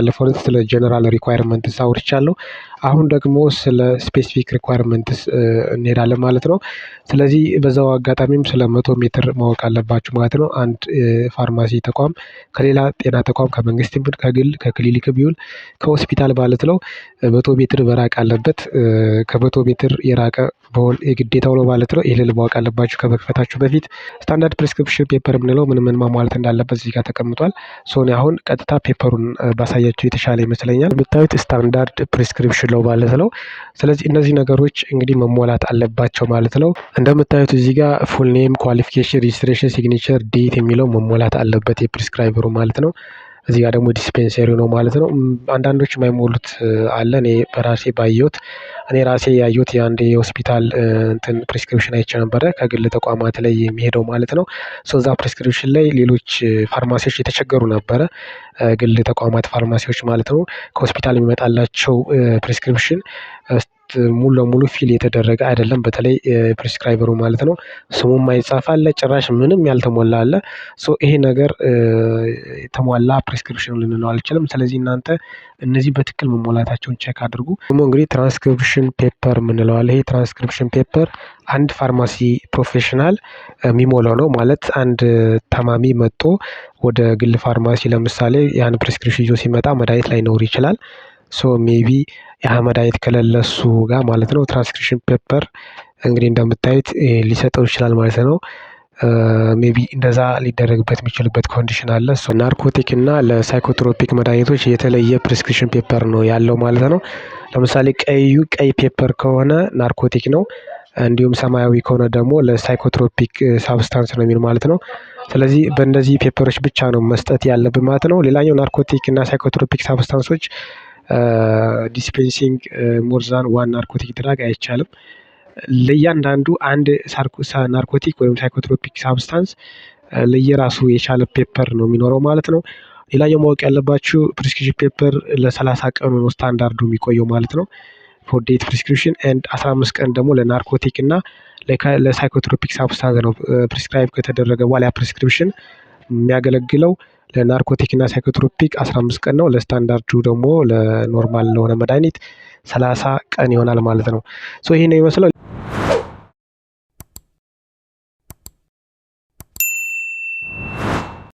ባለፈው ዕለት ስለ general requirements አውርቻለሁ። አሁን ደግሞ ስለ specific requirements እንሄዳለን ማለት ነው። ስለዚህ በዛው አጋጣሚም ስለ 100 ሜትር ማወቅ አለባችሁ ማለት ነው። አንድ ፋርማሲ ተቋም ከሌላ ጤና ተቋም፣ ከመንግስት ይሁን ከግል፣ ከክሊኒክ ቢሆን ከሆስፒታል ማለት ነው፣ 100 ሜትር መራቅ አለበት። ከ100 ሜትር የራቀ መሆን የግዴታው ነው ማለት ነው። ይህንን ማወቅ አለባችሁ ከመክፈታችሁ በፊት። Standard prescription paper የምንለው ምን ምን ማሟላት እንዳለበት እዚህ ጋር ተቀምጧል። So እኔ አሁን ቀጥታ paper ኡን ባሳያችሁ የተሻለ ይመስለኛል። የምታዩት standard prescription ነው ማለት ነው። ስለዚህ እነዚህ ነገሮች እንግዲህ መሟላት አለባቸው ማለት ነው። እንደምታዩት እዚህ ጋር full name፣ qualification፣ registration፣ signature፣ date የሚለው መሞላት አለበት የ prescriber ኡ ማለት ነው። እዚህ ጋር ደግሞ dispensary ው ነው ማለት ነው። አንዳንዶች የማይሞሉት አለ። እኔ በራሴ ባየሁት፣ እኔ ራሴ ያየሁት የአንድ የሆስፒታል እንትን prescription አይቼ ነበረ፣ ከግል ተቋማት ላይ የሚሄደው ማለት ነው። So እዛ prescription ላይ ሌሎች ፋርማሲዎች የተቸገሩ ነበረ። ግል ተቋማት ፋርማሲዎች ማለት ነው። ከሆስፒታል የሚመጣላቸው prescription ሙሉ ለሙሉ fill የተደረገ አይደለም። በተለይ prescriber ኡ ማለት ነው። ስሙ የማይጻፍ አለ፣ ጭራሽ ምንም ያልተሞላ አለ። So ይሄ ነገር የተሟላ prescription ልንለው አልችልም። ስለዚህ እናንተ እነዚህ በትክክል መሞላታቸውን check አድርጉ። ደግሞ እንግዲህ ትራንስክሪፕሽን ፔፐር የምንለው አለ። ይሄ ትራንስክሪፕሽን ፔፐር አንድ ፋርማሲ ፕሮፌሽናል የሚሞላው ነው። ማለት አንድ ታማሚ መጥቶ ወደ ግል ፋርማሲ ለምሳሌ ያን prescription ይዞ ሲመጣ መድኃኒት ላይኖር ይችላል። So maybe ያ መድኃኒት ከሌለ እሱ ጋር ማለት ነው፣ ትራንስክሪፕሽን ፔፐር እንግዲህ እንደምታዩት ሊሰጠው ይችላል ማለት ነው። Maybe እንደዛ ሊደረግበት የሚችልበት condition አለ። Narcotic እና ለ psychotropic መድኃኒቶች የተለየ prescription paper ነው ያለው ማለት ነው። ለምሳሌ ቀዩ ቀይ paper ከሆነ narcotic ነው። እንዲሁም ሰማያዊ ከሆነ ደግሞ ለ psychotropic substance ነው የሚል ማለት ነው። ስለዚህ በእነዚህ paper ኦች ብቻ ነው መስጠት ያለብን ማለት ነው። ሌላኛው narcotic እና psychotropic substance ኦች dispensing more than one narcotic drug አይቻልም። ለእያንዳንዱ አንድ narcotic ወይም psychotropic substance ለየራሱ የቻለ paper ነው የሚኖረው ማለት ነው። ሌላኛው ማወቅ ያለባችሁ prescription paper ለ30 ቀኑ ነው ስታንዳርዱ የሚቆየው ማለት ነው። For date prescription and 15 ቀን ደግሞ ለ narcotic እና ለ psychotropic substance ነው። Prescribe ከተደረገ በኋላ ያ prescription የሚያገለግለው ለ narcotic እና psychotropic 15 ቀን ነው። ለስታንዳርዱ ደግሞ ለ normal ለሆነ መድኃኒት 30 ቀን ይሆናል ማለት ነው። So ይሄን ነው የሚመስለው።